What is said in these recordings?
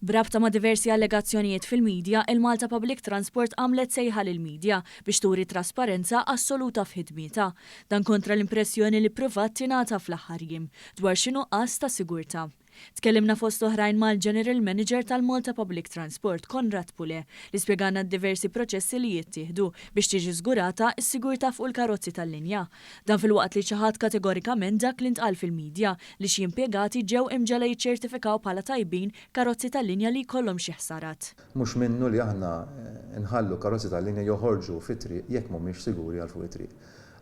B'rabta ma' diversi allegazzjonijiet fil-midja, il-Malta Public Transport għamlet sejħa lill-midja biex turi trasparenza assoluta f'ħidmietha. Dan kontra l-impressjoni li ppruvat tingħata fl-aħħar jiem dwar xi nuqqas ta' sigurtà. Tkellimna fost oħrajn mal-General Manager tal-Malta Public Transport, Konrad Pule, li spjegalna d-diversi proċessi li jittieħdu biex tiġi żgurata s-sigurtà fuq il-karozzi tal-linja. Dan filwaqt li ċaħad kategorikament dak li ntqal fil-midja li xi impjegati ġew imġegħla jiċċertifikaw bħala tajbin karozzi tal-linja li jkollhom xi ħsarat. Mhux minnu li aħna nħallu karozzi tal-linja joħorġu fit-triq jekk mhumiex siguri għal fuq it-triq.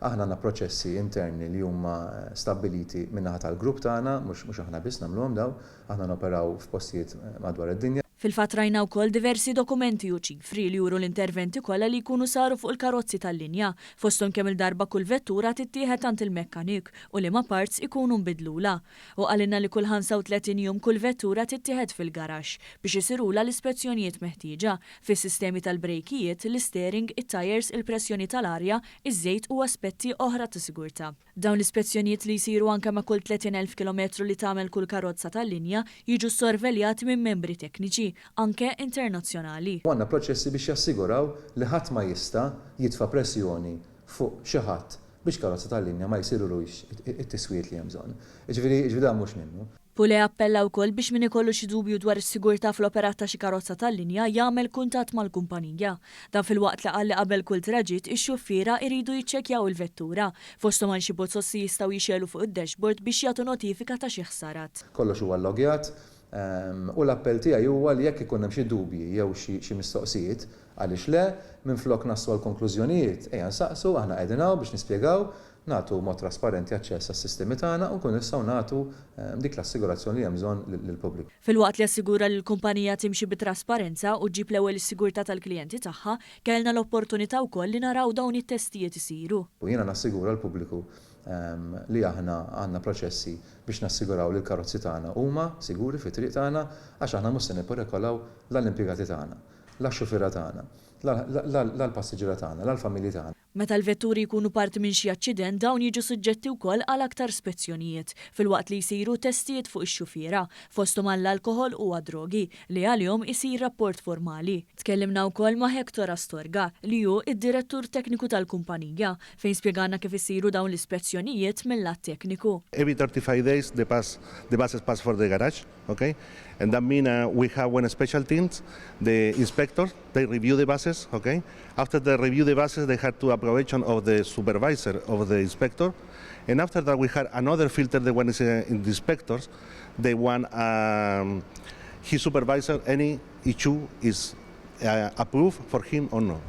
Aħna għandna proċessi interni li huma stabbiliti min-naħa tal-grupp tagħna, mhux aħna biss nagħmluhom dawn, aħna noperaw f'postijiet madwar id-dinja. Fil-fatt rajna wkoll diversi dokumenti u ċifri li juru l-interventi kollha li jkunu saru fuq il-karozzi tal-linja, fosthom kemm-il darba kull vettura tittieħed għand il-mekkanik u liema parts ikunu nbidlulha. Hu qalilna li kull 35 jum kull vettura tittieħed fil-garaxx biex isirulha l-ispezzjonijiet meħtieġa fis-sistemi tal-brejkijiet, l-istering, it-tajers, il-pressjoni tal-arja, iż-żejt u aspetti oħra ta' sigurtà. Dawn l-ispezzjonijiet li jsiru anke ma' kull 30,000 kilometru li tagħmel kull karozza tal-linja jiġu ssorveljati minn membri tekniċi, anke internazzjonali. U għandna proċessi biex jassiguraw li ħadd ma jista' jitfa' pressjoni fuq xi ħadd biex karozza tal-linja ma jsirulux it-tiswijiet li hemm bżonn. Jiġifieri dan mhux minnu. Pule appella wkoll biex min ikollu xi dubju dwar is-sigurtà fl-operat ta' xi karozza tal-linja jagħmel kuntatt mal-kumpanija. Dan filwaqt li qal li qabel kull traġitt ix-xuffiera jridu jiċċekkjaw il-vettura, fosthom għal xi bozzoz li jistgħu jixegħlu fuq id-dashboard biex jagħtu notifika ta' xi ħsarat. Kollox huwa llogjat u l-appell tiegħi huwa li jekk ikun hemm xi dubji jew xi mistoqsijiet, għaliex le, minflok naslu għal konklużjonijiet, ejja nsaqsu, aħna qegħdin hawn biex nispjegaw, nagħtu mod trasparenti aċċess għas-sistemi tagħna u nkunu nistgħu nagħtu dik l-assigurazzjoni li hemm bżonn lill-pubbliku. Filwaqt li assigura li l-kumpanija timxi bi trasparenza u ġġib l-ewwel is-sigurtà tal-klijenti tagħha, kellna l-opportunità wkoll li naraw dawn it-testijiet isiru. U jiena nassigura l-pubbliku li aħna għandna proċessi biex nassiguraw li l-karozzi tagħna huma siguri fit-triq tagħna għax aħna mhux se nipperikolaw la l-impjegati tagħna, la x-xufiera tagħna, la l-passiġġiera tagħna, la l-familji tagħna. Meta l-vetturi jkunu parti minn xi aċċident dawn jiġu suġġetti wkoll għal aktar spezzjonijiet, filwaqt li jsiru testijiet fuq ix-xufiera, fosthom għall-alkoħol u għad-drogi, li għalihom isir rapport formali. Tkellimna wkoll ma' Hector Astorga, li hu d-Direttur Tekniku tal-kumpanija, fejn spjegalna kif isiru dawn l-ispezzjonijiet mil-lat tekniku. Every 35 days the bus the buses pass for the garage, okay? And that mean we have one special teams, the inspectors, they review the buses, okay? After they review the buses, they have to approbation of the supervisor of the inspector. And after that, we had another filter, the one is in the inspectors, they want his supervisor, any issue is approved for him or no.